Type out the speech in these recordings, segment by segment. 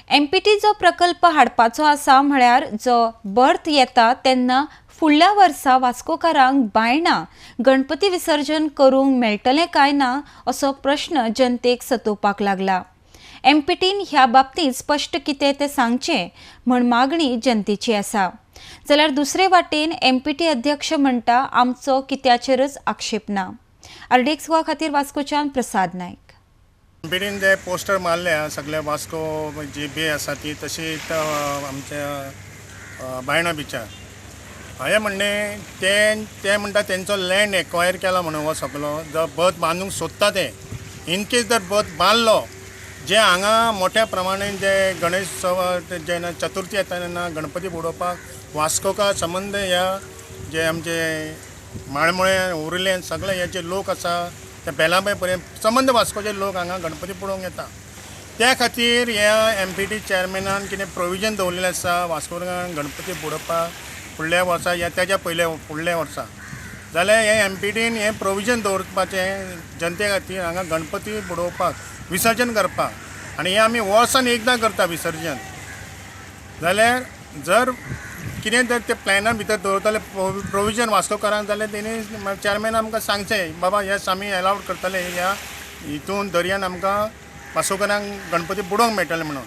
Empty जो प्रकल्प हाडपाचो आसा, म्हळ्यार जो बर्थ येता तेन्ना फुडल्या वर्सा वास्कोकारांक बायणा गणपती विसर्जन करूंक मेळटलें काय ना असो प्रश्न जनतेक सतोवपाक लागला. एमपीटीन ह्या बाबतींत स्पश्ट कितें तें सांगचें म्हण मागणी जनतेची आसा. जाल्यार दुसरे वाटेन एमपीटी अध्यक्ष म्हणटा, आमचो कित्याचेरच आक्षेप ना. आरडीएक्स गोवा खातीर वास्कोच्यान प्रसाद नायक. एमपीटीन जे पोस्टर मारले सगळे वास्को जी बे आसा ती, तशीच आमच्या बायणा बिचार. हांवें म्हणणें, ते ते म्हणटा तेंचो लँड एक्वायर केला म्हणून हो सगलो जो बर्थ बांदूंक सोदता ते. इनकेस जर बर्थ बांदलो, जे हांगा मोठ्या प्रमाणान जे गणेश उत्सव जेन्ना चतुर्थी येता तेन्ना गणपती बुडोवपाक वास्कोकार संबंद ह्या जे आमचे माळमळे, उर्ले, सगळे हे जे लोक आसा ते बेलाबाय पर्यंत संबंद वास्कोचे लोक हांगा गणपती पळोवंक येता. त्या खातीर ह्या एमपीटी चॅरमॅनान कितें प्रोविजन दवरलेलें आसा वास्कोकार गणपती बुडोवपाक फुडल्या वर्सा या तेज्या पयल्या फुडल्या वर्सा, जाल्यार हे एमपीटीन हें प्रोविजन दवरपाचें जनते खातीर हांगा गणपती बुडोवपाक, विसर्जन करपाक. आनी हें आमी वर्सान एकदां करता विसर्जन. जाल्यार जर कितें जर ते प्लॅना भितर दवरतले प्रोविजन वास्कोकारांक, जाल्यार तेणी चॅरमॅन आमकां सांगचें, बाबा येस, आमी एलावड करतले, ह्या हितून दर्यान आमकां वास्कोकारांक गणपती बुडोवंक मेळटले म्हणून.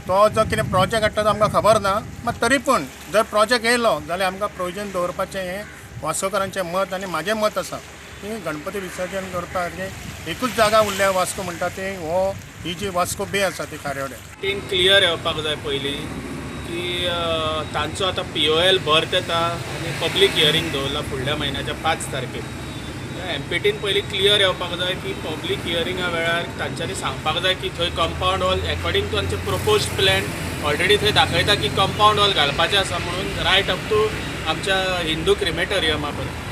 तो जो कितें प्रोजेक्ट हाडटा तो आमकां खबर ना, मात तरी पूण जर प्रोजेक्ट येयलो जाल्यार आमकां प्रोविजन दवरपाचें हें वास्कोकारांचें मत आनी म्हाजें मत आसा की गणपती विसर्जन करपाक एकूच जागा उरल्या वास्को म्हणटा ते हो ही जी वास्को बे आसा ती खारेवाड्यार. टीन क्लियर येवपाक जाय पयलीं की तांचो आतां पीओएल बर्थ येता आनी पब्लीक हियरींग दवरला फुडल्या म्हयन्याच्या 5 तारखेर. एमपीटीन पयलीं क्लियर येवपाक जाय की पब्लीक हियरिंगा वेळार तांच्यांनी सांगपाक जाय की थंय कंपावंड वॉल एकॉर्डींग टू तांचे प्रपोज्ड प्लॅन ऑलरेडी थंय दाखयता की कंपावंड वॉल घालपाचें आसा म्हणून रायट अप टू आमच्या हिंदू क्रिमेटोरियमा पर्यंत.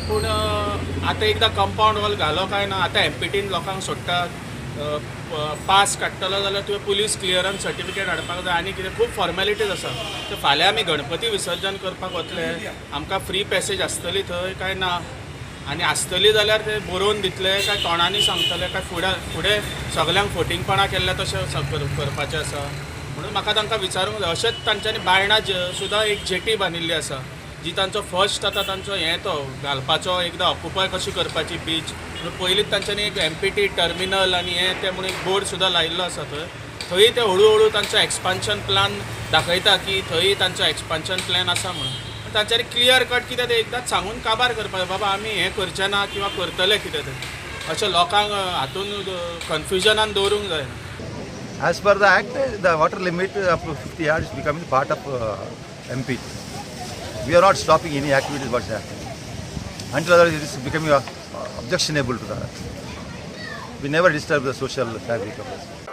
पूण आतां एकदां कंपावंड वॉल घालो काय ना, आतां एमपीटीन लोकांक सोडटा. पास काडटलो जाल्यार तुवें पुलीस क्लियरन्स सर्टिफिकेट हाडपाक जाय आनी कितें खूब फॉर्मेलिटीज आसा. तर फाल्यां आमी गणपती विसर्जन करपाक वतले, आमकां फ्री पॅसेज आसतली थंय काय ना? आनी आसतली जाल्यार ते बरोवन दितले काय तोंडांनी सांगतले काय फुडें फुडें सगल्यांक फटींगपणां केल्लें तशें करपाचें आसा म्हणून म्हाका तांकां विचारूंक जाय. अशेंच तांच्यांनी बायणा सुद्दां एक जेटी बांदिल्ली आसा, जी तांचो फर्स्ट आतां तांचो हें तो घालपाचो एकदां ऑक्युपाय कशी करपाची बीच म्हणून पयलींच तांच्यांनी एक एमपीटी टर्मिनल आनी हें तें म्हणून एक बोर्ड सुद्दां लायिल्लो आसा थंय. थंय ते हळू हळू तांचो एक्सपान्शन प्लान दाखयता की थंय तांचो एक्सपान्शन प्लॅन आसा म्हणून. पूण तांच्यांनी क्लियर कट कितें तें एकदांच सांगून काबार करपाक, बाबा आमी हें करचे ना किंवा करतले कितें तें, अशें लोकांक हातून कन्फ्युजनान दवरूंक जायना. As per the act, the water limit up to 50 yards is becoming part of MPT. We are not stopping any activities what's happening. Until otherwise it is becoming objectionable to the. We never disturb the social fabric of us.